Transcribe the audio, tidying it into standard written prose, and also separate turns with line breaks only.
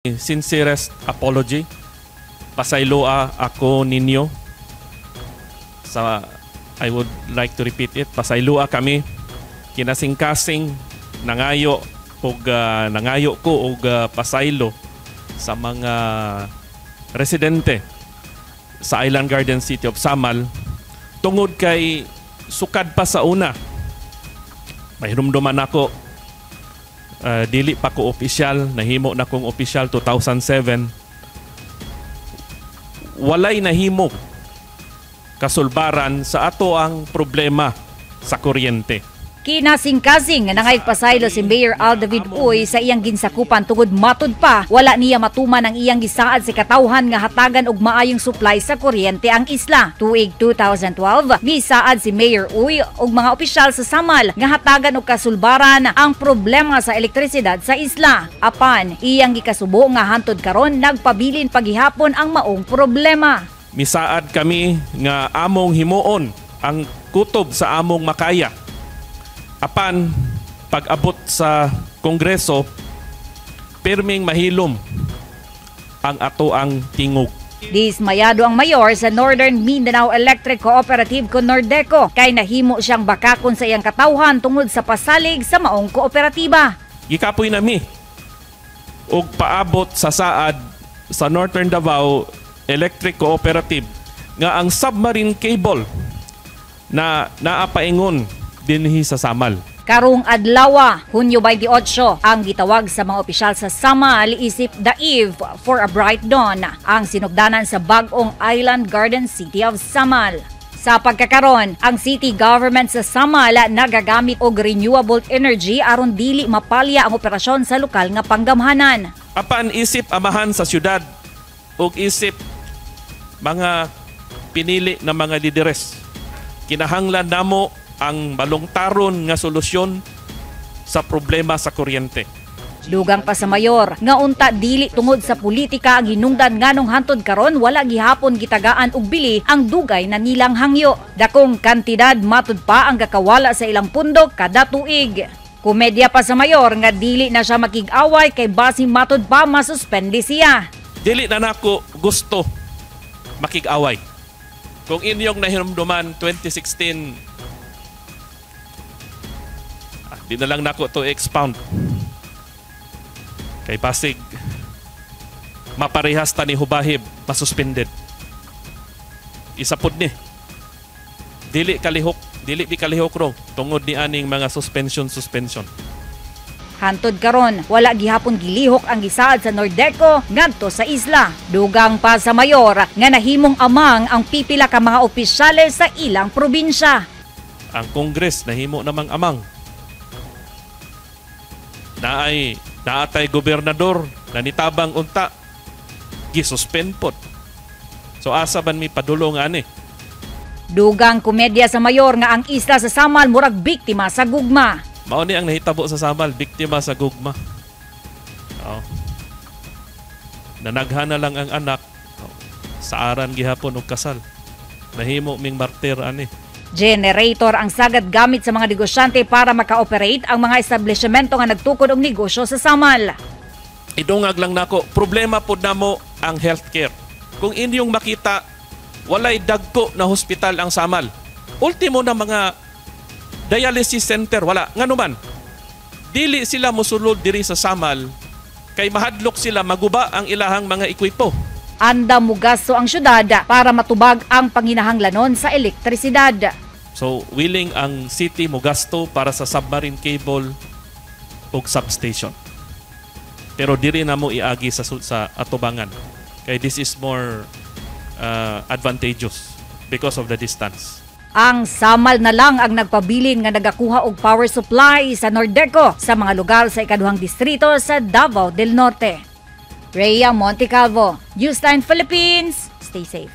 Sincerest apology. Pasayloa ako ninyo. Sa I would like to repeat it. Pasayloa kami. Kinasingkasing nangayo og nangayo ko og pasaylo sa mga residente sa Island Garden City of Samal tungod kay sukad pa sa una. Mahirumduman ako, dili pa ko opisyal, nahimo na kong opisyal 2007. Walay nahimo kasulbaran sa ato ang problema sa kuryente.
Kinasingkasing nga nangaypasaylo si Mayor Al David Uy sa iyang ginsakupan tungod matud pa wala niya matuman ang iyang gisaad sa katawhan nga hatagan og maayong supply sa kuryente ang isla. Tuig 2012, gisaad si Mayor Uy og mga opisyal sa Samal nga hatagan og kasulbaran ang problema sa elektrisidad sa isla. Apan, iyang gikasubo nga hantod karon nagpabilin paghihapon ang maong problema.
Misaad kami nga among himuon ang kutob sa among makaya. Apan pag-abot sa Kongreso, pirming mahilom ang ato ang tingog.
Dismayado ang mayor sa Northern Mindanao Electric Cooperative kon Nordeco kay nahimo siyang bakakon sa iyang katawhan tungod sa pasalig sa maong kooperatiba.
Gikapoy nami og paabot sa saad sa Northern Davao Electric Cooperative nga ang submarine cable na naapaingon dinhi sa Samal.
Karong adlawa, Hunyo 28, ang gitawag sa mga opisyal sa Samal isip The Eve for a Bright Dawn, ang sinugdanan sa bag-ong Island Garden City of Samal. Sa pagkakaron, ang city government sa Samal nagagamit og renewable energy aron dili mapalya ang operasyon sa lokal nga panggamhanan.
Apan isip amahan sa syudad ug isip mga pinili na mga lideres, kinahanglan namo ang balungtaron nga solusyon sa problema sa kuryente.
Dugang pa sa mayor, nga unta dili tungod sa politika ang hinungdan nganong hantod karon wala gihapon gitagaan og bili ang dugay na nilang hangyo. Dakong kantidad matud pa ang gakawala sa ilang pundok kada tuig. Komedya pa sa mayor nga dili na siya makig-away kay basin matud pa masuspende siya.
Dili na nako gusto makig-away. Kung inyong nahinumduman 2016, di na lang nako to expound. Kay basig maparehas ta ni Hubahib, masuspended. Isa pod ni. Dili kalihok, dili bi kalihok ro tungod ni aning mga suspension suspension.
Hantod karon, wala gihapon gilihok ang gisaad sa Nordeco ngadto sa isla. Dugang pa sa mayor nga nahimong amang ang pipila ka mga opisyales sa ilang probinsya.
Ang Congress nahimo namang amang. Naay naatay gobernador na nitabang unta gisuspend pod. So asa man mi padulong ani?
Dugang komedya sa mayor nga ang isla sa Samal murag biktima sa gugma.
Mao ni ang nahitabo sa Samal, biktima sa gugma. Oh. Nanaghan na lang ang anak, oh, saaran gihapon og kasal. Nahimo ming martir ani.
Generator ang sagad gamit sa mga negosyante para maka-operate ang mga establishmento nga nagtukod og negosyo sa Samal.
Idungag lang nako, problema pod namo ang healthcare. Kung inyong makita, walay dagko na hospital ang Samal. Ultimo na mga dialysis center, wala. Ngano man, dili sila mosulod diri sa Samal kay mahadlok sila maguba ang ilahang mga ekwipo.
Anda mugasto ang syudad para matubag ang panginahanglanon sa elektrisidad.
So willing ang city mogasto para sa submarine cable ug substation. Pero diri na mo iagi sa atubangan. Kay this is more advantageous because of the distance.
Ang Samal na lang ang nagpabilin nga nagakuha og power supply sa Nordeco sa mga lugar sa ikaduhang distrito sa Davao del Norte. Rhea Montecalvo, Newsline Philippines. Stay safe.